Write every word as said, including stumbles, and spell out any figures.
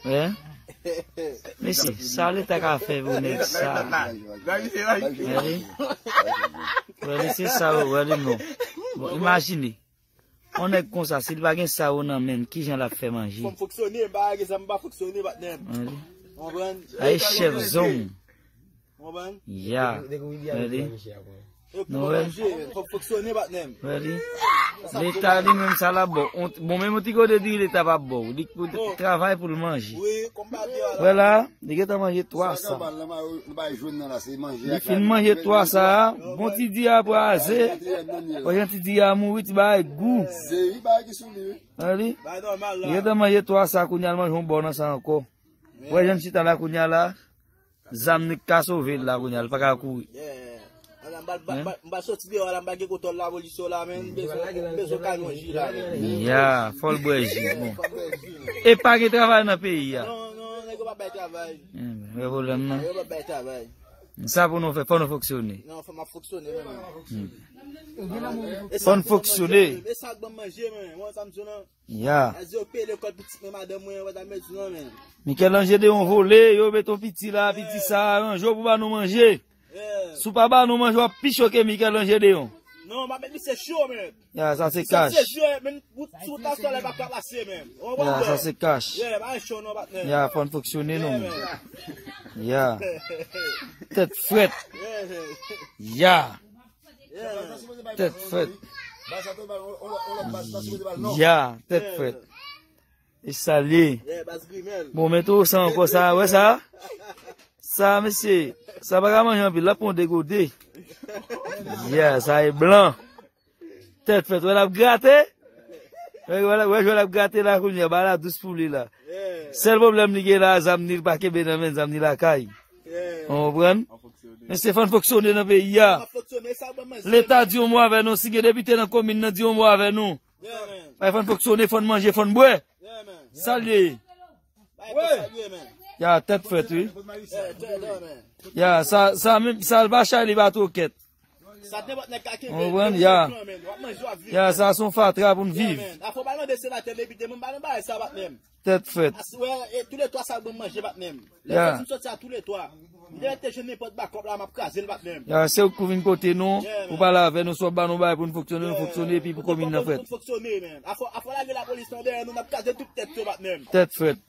Hein? Mesye, sa Leta ka fè pou nèg sa? Wè li? Wè li, se sa, wè li, non. Bon, imajine. On nèg konsa, si li pa gen sa yo nan men, kijan l ap fè manje? Fò m fonksyone, m pa gen zam, m pa fonksyone, patnè m. Wè li. Konprann? Ay, chèf zong. Konprann? Ya. Wè li. Yo pou manje, fò fonksyone, patnè m. Wè li. Leta li menm sa l ap ba w. Bon, menm yon ti kote diri Leta p ap ba w. Li pou travay pou l manje. Wi, kòm pa di a la. Wè la, li gentan manje twa sa. Li fin manje twa sa, bon ti diri a kraze. Wè jan ti diri a mouri, ti bagay gou. Wè li. Li gentan manje twa sa, kounye a l manje yon bò nan sa ankò. Wè jan l chita la kounye a la. Zam ni k ka sove l la kounye a, li pa ka kouri. Yeah. Ala, m pral, m pral, m pral soti deyò la, m pral gen kontwòl lapolis yo la, men m bezwen, m bezwen kay yon ji la, men. Ya, fò l bwè ji, bon. Fò l bwè ji, men. E pa gen travay nan peyi a. Non, non, nèg yo pa bay travay. Wè pwoblèm nan. Nèg yo pa bay travay. Sa pou nou fè, fò nou fonksyone. Non, fò m ap fonksyone, men. Fò n fonksyone. E sa k ban m manje, men. Mwen, sa m di w nan. Ya. Yo peye lekòl pitit mwen, madanm mwen, wè sa m di non, men. Michel-Ange Deon vole, yo met yon piti la, piti sa, aranje w pou ba nou manje. Si w pa ba nou manje, w ap pi cho ke Michel-Ange Deon. Non, m ap met misye cho, men. Ya, sa se kach. Misye cho, men, bout sou ta sòlèy pa ka pase, men. Ya, sa se kach. Ya, pa cho non, patnè. Ya, fò n fonksyone, non, men. Ya. Tèt frèt. Ya. Tèt frèt. Ya, tèt frèt. E salye. Bon, men tou sa ankò sa, wè sa? Sa, mesye, sa pa ka manje anpil, l ap pran de gode. Ya, sa e blan. Tèt frèt, wè l ap grate? Wè, wè, wè, wè l ap grate la kounye a, ba la dous pou li la. Sèl pwoblèm li gen la, zam ni l pa kenbe nan men, zam ni lakay. Ou konprann? Men se fò n fonksyone nan peyi a. Leta di yon mo avè nou, si gen depite nan komin nan, di yon mo avè nou. Bay fò n fonksyone, fò n manje, fò n bwè. Salye. Ya, tèt frèt, wi. Ya, sa, sa menm, sa l pa chay, li pa twokèt. Sa t nenpòt nèg ka kenbe. Ou konprann? Ya. Ya, sa se yon fatra pou n viv. Afè w pa nan de senatè, depite, mwen pa nan bagay sa, patnè m. Tèt frèt. Aswè, e, toulètwa sa ban m manje, patnè m. Lè soti m soti a toulètwa. M te mete jwenn nenpòt bakòp la, m ap kraze l, patnè m. Ya, se ou k pou vin kote nou, pou pale avè nou, si w ap ba nou bagay pou nou fonksyone, nou fonksyone, epi pou komin nan frèt. Fonksyone, men. Afè, afè w lage lapolis nan dèyè nou, n ap kraze tout tèt yo, patnè m. Tèt frèt.